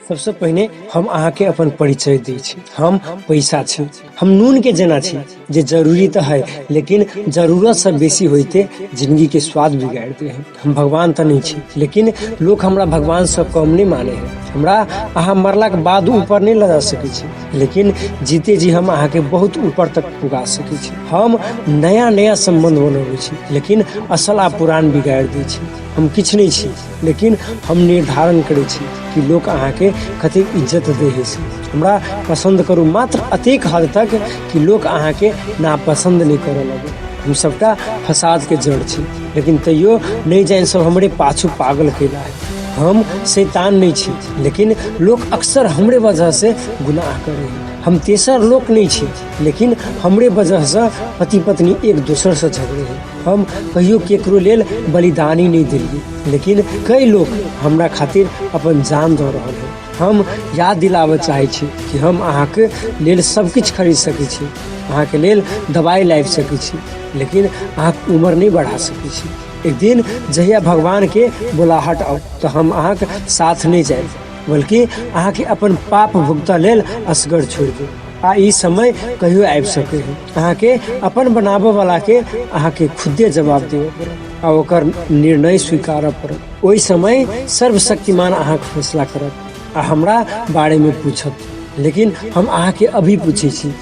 सबसँ पहिने हम अहाँके अपन परिचय दै छी। हम पैसा छी। हम नूनके जेना छी जे जरूरी तऽ है, लेकिन जरूरतसँ बेसी होइते जिंदगीके स्वाद बिगाड़ि दै है। हम भगवान तऽ नहि छी, लेकिन लोक हमरा भगवानसँ कम नहि माने है। हमरा अहाँ मरलाके बाद ऊपर नहि लऽ जा सकै छी, लेकिन जीते जी हम अहाँके बहुत ऊपर तक पुगा सकै छी। हम नया नया सम्बन्ध बनबै छी, लेकिन असल आ पुरान बिगाड़ि दै छी। हम किछु नहि छी, लेकिन हम निर्धारण करै छी कि लोक अहाँके कतेक इज्जत दै है से। हमरा पसन्द करू मात्र अतेक हद तक कि लोक अहाँके नापसन्द नहि करऽ लगै। हम सबटा फसादके जड़ छी, लेकिन तैयो नहि जानि सब हमरे पाछू पागल कैला है। हम शैतान नहि छी, लेकिन लोक अक्सर हमरे वजहसँ गुनाह करै है। हम तेसर लोक नहि छी, लेकिन हमरे वजहसँ पति पत्नी एक दोसरसँ झगड़े है। हम कहियो केकरो लेल बलिदानी नहि देलियै, लेकिन कई लोक हमरा खातिर अपन जान दऽ रहल है। हम याद दिलाबऽ चाहै छी कि हम अहाँके लेल सब किछु खरीद सकै छी, अहाँके लेल दवाइ लाबि सकै छी, लेकिन अहाँके उम्र नहि बढ़ा सकै छी। एक दिन जहिया भगवानके बुलाहट आओत तऽ हम अहाँके साथ नहि जायब, बल्कि अहाँके अपन पाप भुगतऽ लेल असगर छोड़ि देब। आ ई समय कहियो आबि सकै है। अहाँके अपन बनाबऽ वाला के अहाँके खुदे जवाब देबऽ पड़त आ ओकर निर्णय स्वीकारऽ पड़त। ओहि समय सर्वशक्तिमान अहाँके फैसला करत आ हमरा बारेमे पूछत। लेकिन हम अहाँके अभी पूछै छी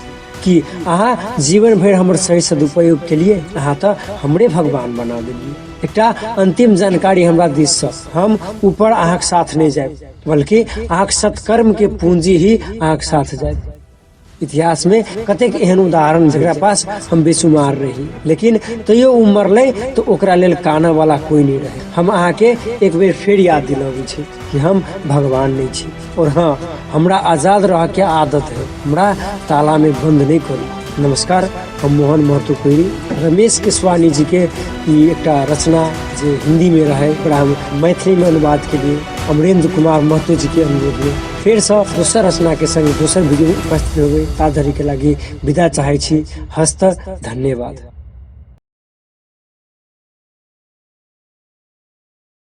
कि अहाँ जीवन भरि हमर सही सदुपयोग केलिए? अहाँ तऽ हमरे भगवान बना देलिए। एकटा अंतिम जानकारी हमरा दिससँ, हम ऊपर अहाँके साथ नहि जायब, बल्कि अहाँके सत्कर्मके पूंजी ही अहाँके साथ जायत। इतिहासमे कतेक एहन उदाहरण जकरा पास हम बेसुमार रही, लेकिन तैयो ओ मरलै तऽ ओकरा लेल कानऽ वाला कोई नहि रहै। हम अहाँके एक बेर फेर याद दिलबै छी कि हम भगवान नहि छी, और हाँ, हमरा आजाद रहऽके आदत है, हमरा तालामे बन्द नहि करू। नमस्कार, हम मोहन महतो कोइरी। रमेश केशवानी जी के ई एकटा रचना जे हिंदी में रहे, ओकरा हम मैथिली में अनुवाद केलिए अमरेंद्र कुमार महतो जी के अनुरोध में। फेरसँ दोसर रचना के संग दोसर वीडियो में उपस्थित होबै, ता धरि के लागि विदा चाहै छी। हस्त धन्यवाद।